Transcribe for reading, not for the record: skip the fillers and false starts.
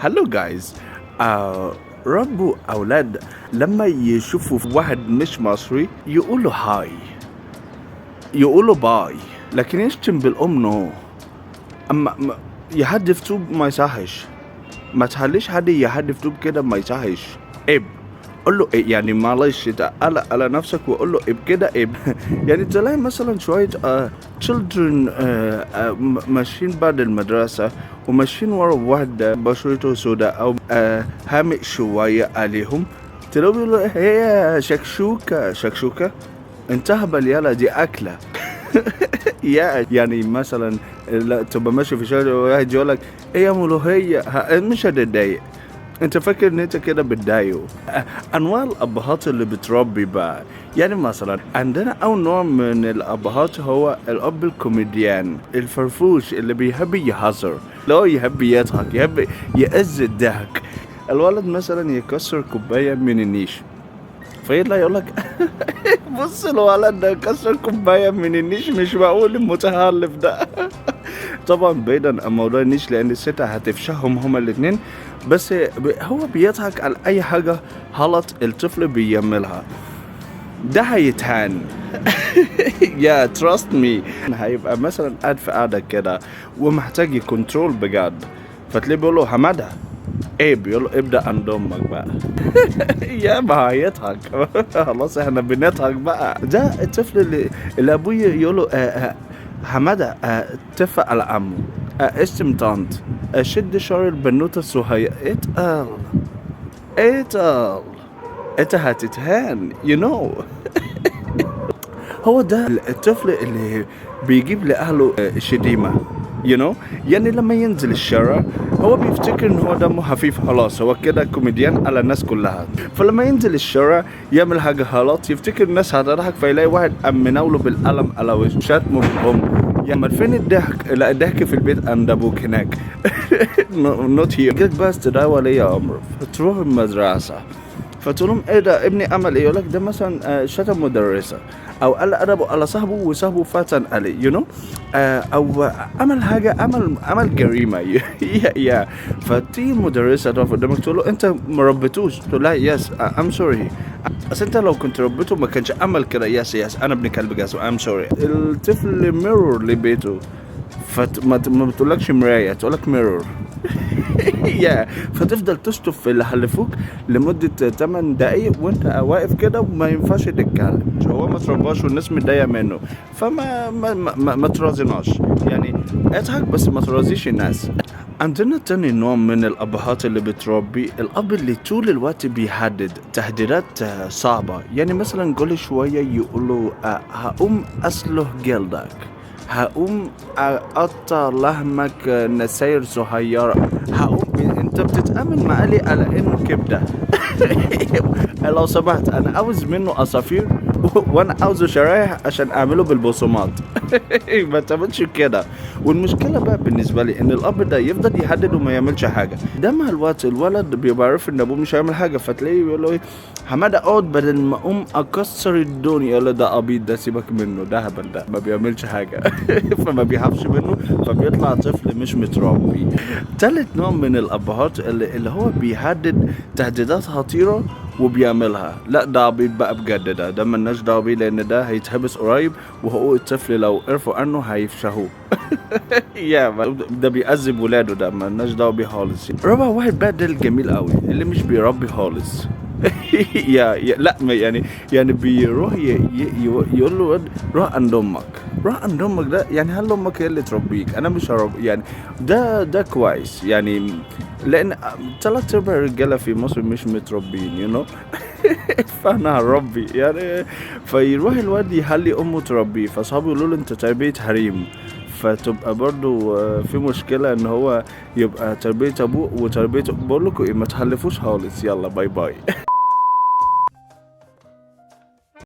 Hello guys. ربوا اولاد لما يشوفوا واحد مش مصري يقولوا hi، يقولوا bye، لكن يشتم بالام no. اما يهدف طوب ما يصحش، ما تخليش حد يهدف طوب كده ما يصحش. عيب، قول له إيه يعني، معلش تقلق على نفسك وقول له عيب كده عيب. يعني تلاقي مثلا شوية children ماشيين بعد المدرسة وماشيين ورا واحد بشرته سوداء أو هامق شوية عليهم، تلاقيهم بيقولوا هي شكشوكة شكشوكة، انتهبل يلا دي أكلة. يعني مثلا لا تبقى ماشي في شارع وواحد يقول لك ايه يا ملوخية، مش هتتضايق، انت فاكر ان انت كده بتضايقه. انواع الابهات اللي بتربي بقى، يعني مثلا عندنا اول نوع من الابهات هو الاب الكوميديان الفرفوش اللي بيحب يهزر، اللي هو يحب يضحك، يحب يأز الضحك. الولد مثلا يكسر كوباية من النيش فيطلع يقول لك بص الولد ده كسر كوباية من النيش، مش معقول المتخلف ده. طبعا بعيدا عن موضوع النيش لان الست هتفشهم هما الاتنين، بس هو بيضحك على اي حاجة غلط الطفل بيعملها، ده هيتهان. yeah trust me. هيبقى مثلا قاعد في قعدة كده ومحتاج ي control بجد، فتلاقيه بيقول له حمادة ايه، بيقول له ابدا عند امك بقى. يا ما هيضحك. خلاص احنا بنضحك بقى. ده الطفل اللي ابوه يقول له حمادة اتفق على عمه، اشتم طنط، شد شعر البنوته الصغيرة، اتقل اتقل انت هتتهان you know. هو ده الطفل اللي بيجيب لأهله شتيمة you know. يعني لما ينزل الشارع هو بيفتكر ان هو دمه خفيف، خلاص هو كده كوميديان على الناس كلها. فلما ينزل الشارع يعمل حاجة غلط يفتكر الناس هتضحك، فيلاقي واحد قام مناوله بالقلم على وشه، شتمه بالأم. يا ما فين الضحك؟ لا الضحك في البيت عند ابوك هناك. not here. جيت بقى استدعاء ولي امر، فتروح المدرسة فتقول لهم ايه ده ابني عمل ايه؟ يقول لك ده مثلا شتم مدرسة او قل ادبه على صاحبه وصاحبه فتن عليه you know، او عمل حاجة، عمل جريمة. yeah فتيجي المدرسة تقف قدامك تقول له انت ما ربيتوش، تقول لها yes I'm sorry، اصل انت لو كنت ربيته ما كانش عمل كده. yes yes انا ابن كلب جاس I'm sorry. الطفل mirror لبيته، فما ما بتقولكش مراية، تقولك mirror. yeah فتفضل تشطف في اللي حلفوك لمدة 8 دقايق وانت واقف كده وما ينفعش تتكلم. هو ما ترباش والناس متضايقة منه، فما ما ما, ما ترازيناش يعني، اضحك بس ما ترازيش الناس. عندنا تاني نوع من الأبهات اللي بتربي، الأب اللي طول الوقت بيهدد تهديدات صعبة. يعني مثلا كل شوية يقوله هقوم أسلخ جلدك، هقوم اقطع لحمك نساير صغيرة، هقوم. انت بتتعامل مع لي على انه كبدة. لو سمحت انا عاوز منه عصافير وانا عاوزه شرايح عشان اعمله بالبصمات. ما تعملش كده. والمشكلة بقى بالنسبة لي ان الاب ده يفضل يهدد وما يعملش حاجة. ده مع الوقت الولد بيبقى عارف ان ابوه مش هيعمل حاجة، فتلاقيه بيقول له ايه حمادة اقعد بدل ما اقوم اكسر الدنيا. يقول له ده عبيط ده سيبك منه ده هبل ده ما بيعملش حاجة. فما بيخافش منه، فبيطلع طفل مش متربي. تالت نوع من الابهات اللي هو بيهدد تهديدات خطيرة وبيعملها. لا ده عبيط بقى بجد، ده ملناش دعوه بيه لان ده هيتحبس قريب، وحقوق الطفل لو عرفوا عنه هيفشخوه. يا ده بيأذب ولاده، ده ملناش دعوه بيه خالص. رابع واحد بقى ده الجميل قوي اللي مش بيربي خالص. yeah لا ما يعني بيروح يقول له روح عند امك، روح عند امك. ده يعني هل امك هي اللي تربيك؟ انا مش هرب يعني. ده كويس يعني، لان تلات ارباع الرجالة في مصر مش متربيين you know. فانا هربي يعني. فيروح الواد يخلي امه تربيه، فاصحابه يقولوا له انت تربيه حريم، فتبقى برضو في مشكلة ان هو يبقى تربية ابوه وتربية. بقول لكم ايه، ما تخلفوش خالص. يلا bye bye.